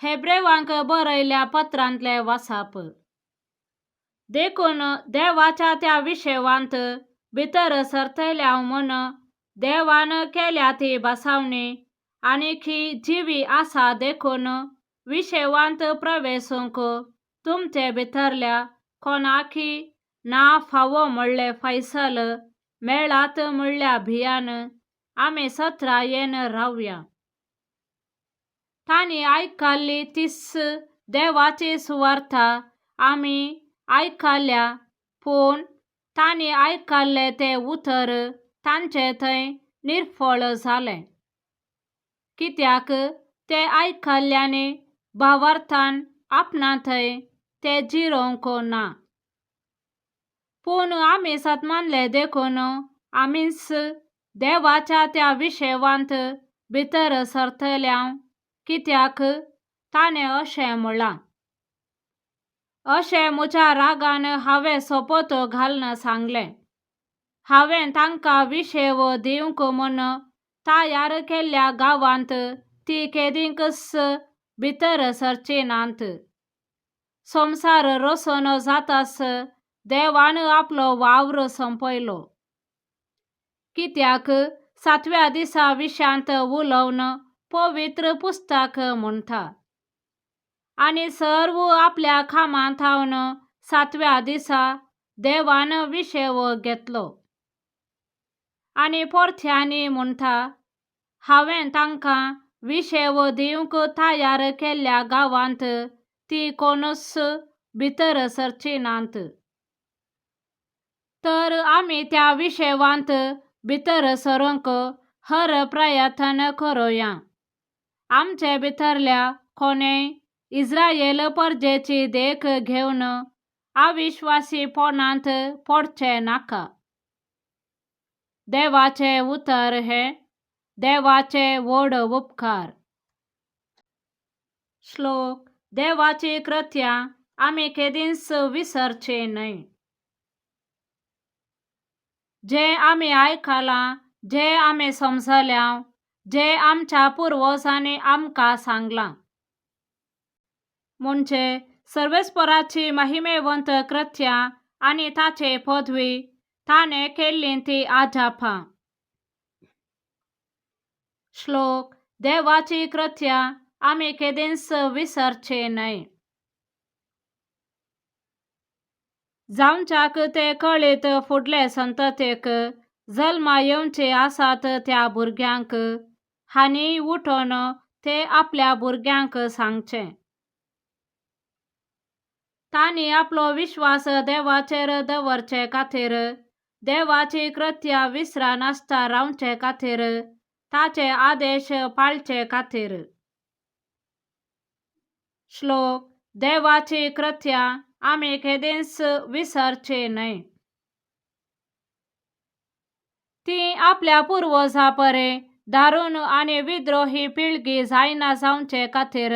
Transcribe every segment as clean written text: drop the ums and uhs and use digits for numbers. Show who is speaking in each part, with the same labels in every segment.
Speaker 1: हेब्रेवांक बरयल्या पत्रांतलें वाचप. देखून देवाच्या त्या विशेवांत भितर सरतल्या म्हूण देवान केल्या ती बसावणी आनीकी जिवी आसा देखून विशेवांत प्रवेसूंक तुमचे भितरल्या कोणाकी ना फावो म्हळ्ळें फैसल मेळात म्हळ्ळ्या भियान आमी सत्रायेन रावया. तांणी आयकल्ली तीच देवाची सुवार्ता आमी आयकल्या, पूण तांणी आयकल्लें तें उतर तांचे थंय निर्फळ जालें, कित्याक तें आयकल्ल्यांनी भावार्थान आपणा थंय तें जिरोवंक ना. पूण आमी सत मानले देखून आमीच देवाच्या त्या विशेवांत भितर सरतल्या, कित्याक ताणें अशें म्हळां, अशें म्हज्या रागान हांवें सोपोत घालून सांगलें, हांवें तांकां विशेव दिवंक म्हूण तयार केल्ल्या गांवांत ती केदींकच भितर सरची नात. संवसार रचून जाताच देवान आपलो वावर सोंपयलो, कित्याक सातव्या दिसा विशांत उलोवन पवित्र पुस्तक म्हणटा, आनी सर्व आपल्या कामां थावन सातव्या दिसा देवान विशेव घेतलो. आनी परत्यांनी म्हणटा, हांवें तांकां विशेव दिवंक तयार केल्ल्या गांवांत ती कोणूच भितर सरची नात. तर आमी त्या विशेवांत भितर सरूंक हर प्रयत्न करुया. आमचे भितरल्या कोणेय इस्रायल परजेची देख घेवन अविश्वासीपणांत पडचें नाका. देवाचें उतर हें देवाचे व्हड उपकार. श्लोक देवाची कृत्यां आमी केदींच विसरचें न्हय. जें आमी आयकलां, जें आमी समजल्या, जें आमच्या पुर्वजांनी आमकां सांगलां, म्हणजे सर्वेस्पराची महिमेवंत कृत्यां आनी ताचे पदवी ताणें केल्ली ती अजापां. श्लोक देवाची कृत्यां आमी केदींच विसरचें न्हय. जावच्याक ते कळीत फुडले संततेक जल्मा येवचे आसात त्या भुरग्यांक हांणी उठून ते आपल्या भुरग्यांक सांगचें. तांणी आपलो विश्वास देवाचेर दवरचे खातीर, देवाची कृत्यां विसरनासतना रावचे खातीर, ताचे आदेश पाळचे खातीर. श्लोक देवाची कृत्यां आमी केदींच विसरचें न्हय. ती आपल्या पुर्वजां परे दारुण आनी विद्रोही पिळगी जायना जावचे खातीर,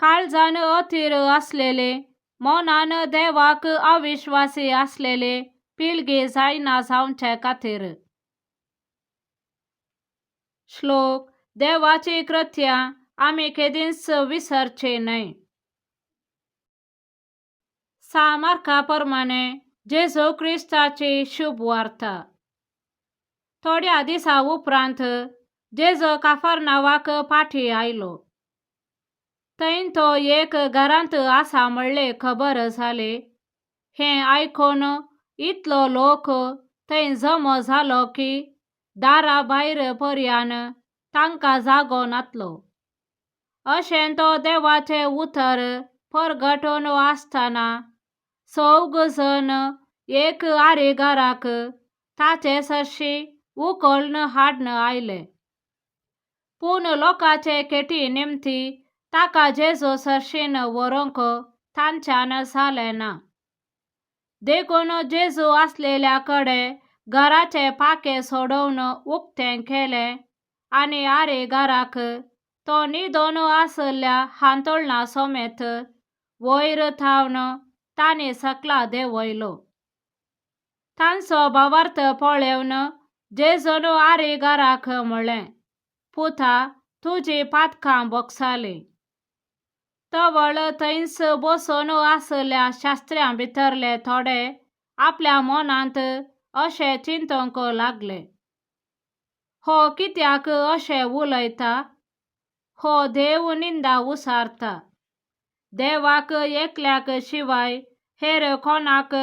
Speaker 1: काळजान अथीर आसलेले, मनान देवाक अविश्वासी आसलेले पिळगी जायना जावचे खातीर. श्लोक देवाची कृत्यां आमी केदींच विसरचें न्हय. सा मार्का प्रमाणे जेजू क्रिस्ताची शुभ वार्ता. थोड्या दिसा उपरांत जेजू काफरनावाक फाटीं आयलो. थंय तो एक घरांत आसा म्हळ्ळें खबर जाली. हें आयकून इतलो लोक थंय जमो जालो की दारा भायर पर्यान तांकां जागो नातलो. अशें तो देवाचें उतर परगटून आसतना चौग जण एक आरेगाराक ताचे सरशी उखलून हाडून आयले. पूण लोकांचे खेटी निमती ताका जेजू सरशीन व्हरूंक तांच्यान जालें ना. देखून जेजू आसलेल्या कडेन घराचें पाखें सोडोवन उक्तें केलें आनी आरेगाराक तो न्हिदून आशिल्ल्या हांतुळणा समेत वयर थावन तांणी सकला देंवयलो. तांचो भावार्थ पळोवन जेजून आरेगाराक म्हळें, पुता, तुजीं पातकां भोगसालीं. तवळ थंयच बसून आसल्या शास्त्र्यां भितरले थोडे आपल्या मनांत अशें चिंतूंक लागले, हो कित्याक अशें उलयता? हो देव निंदा उसारता. देवाक एकल्याक शिवाय हेर कोणाक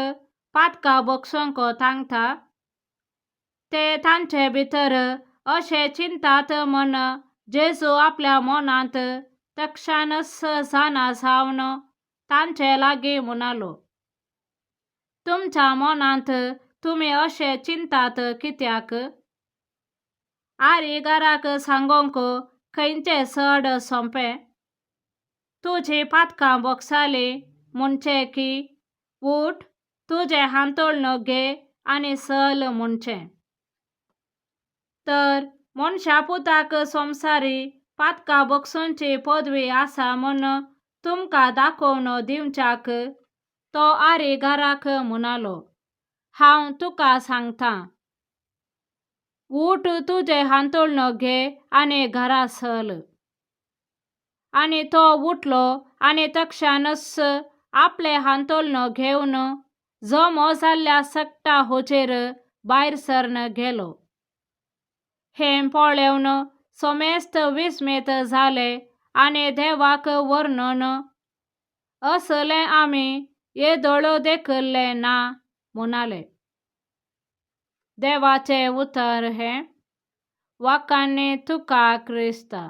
Speaker 1: पातकां भोगसूंक तांकता? ते तांचे भितर अशें चिंतात म्हण जेजू आपल्या मनांत तक्षणच जाणा जावन तांचे लागीं म्हणालो, तुमच्या मनांत तुमी अशें चिंतात कित्याक? आरीगाराक सांगूंक खंयचें चड सोंपें, तुजीं पातकां भोगसालीं म्हणचें की उठ, तुजें हांतुळण घे आनी चल म्हणचें? तर मनशा पुताक संवसारी पातकां भोगसूंची पदवी आसा म्हण तुमकां दाखोवन दिवच्याक तो आरीगाराक म्हणालो, हांव तुका सांगतां, उठ, तुजें हांतुळण घे आनी घरा चल. आनी तो उठलो आनी तक्षणच आपलें हांतुळण घेवन जमो जाल्ल्या सगटा हुजीर भायर सरन गेलो. हें पळोवन समेस्त विस्मीत जाले आनी देवाक वर्णन, असलें आमी येदोळ देखिल्लें ना म्हणाले. देवाचें उतर हें. वाखाणणी तुका क्रिस्ता.